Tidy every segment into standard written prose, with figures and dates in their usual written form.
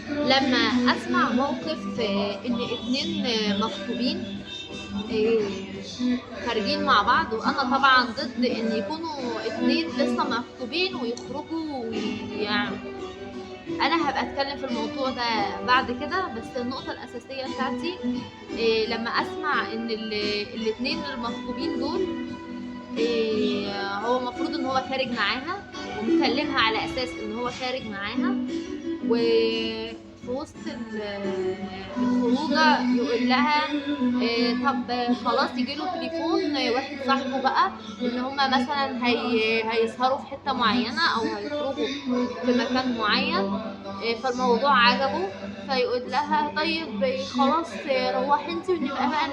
لما أسمع موقف إن اتنين مخطوبين آه، خارجين مع بعض، وأنا طبعا ضد إن يكونوا اتنين لسه مخطوبين ويخرجوا ويعني أنا هبقى أتكلم في الموضوع ده بعد كده. بس النقطة الأساسية بتاعتي لما أسمع إن الاتنين المخطوبين دول هو المفروض إن هو خارج معاها ومكلمها على أساس إن هو خارج معاها، وفي وسط الخروجة يقول لها طب خلاص، يجيله تليفون واحد صاحبه بقى إن هما مثلا هيسهروا في حتة معينة أو هيخرجوا في مكان معين، فالموضوع عجبه، فيقول لها طيب خلاص روحي انتي ونبقى بقى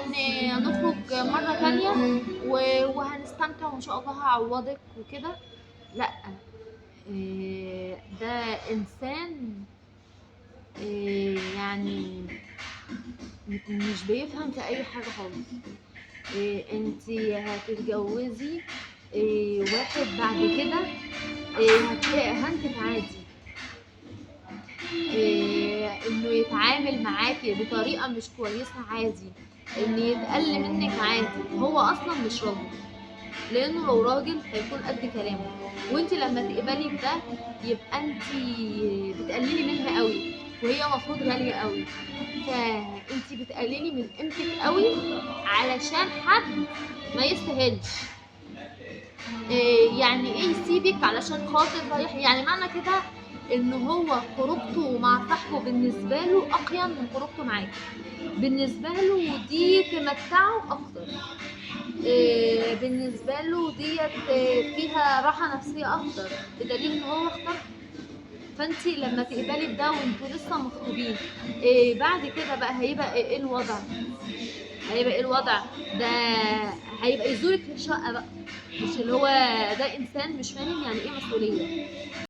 نخرج مرة تانية وهنستمتع وإن شاء الله هعوضك وكده. لأ، ده إنسان يعني مش بيفهم في أي حاجة خالص. انتي هتتجوزي واحد بعد كده هتلاقي اهانتك عادي، انه يتعامل معاكي بطريقة مش كويسة عادي، ان يتقل منك عادي. هو اصلا مش راجل، لانه لو راجل هيكون قد كلامه، وانت لما تقبلي بده يبقى انت بتقللي منها قوي، وهي مفروض غالية قوي، فانت بتقللي من قيمتك قوي علشان حد ما يستاهلش. يعني ايه يسيبك علشان خاطر رايح؟ يعني معنى كده ان هو خروجته مع صاحبه بالنسبة له اقيم من خروجته معاك، بالنسبة له دي تمتعه اكتر، بالنسبة له ديت فيها راحة نفسية اكتر، بدليل ان هو اختار. فانتي لما تقبلي بده وانتوا لسه مخطوبين، بعد كده بقى هيبقى ايه الوضع؟ هيبقى ايه الوضع ده؟ هيبقى يزورك في الشقة بقى، مش اللي هو ده انسان مش فاهم يعني ايه مسؤولية.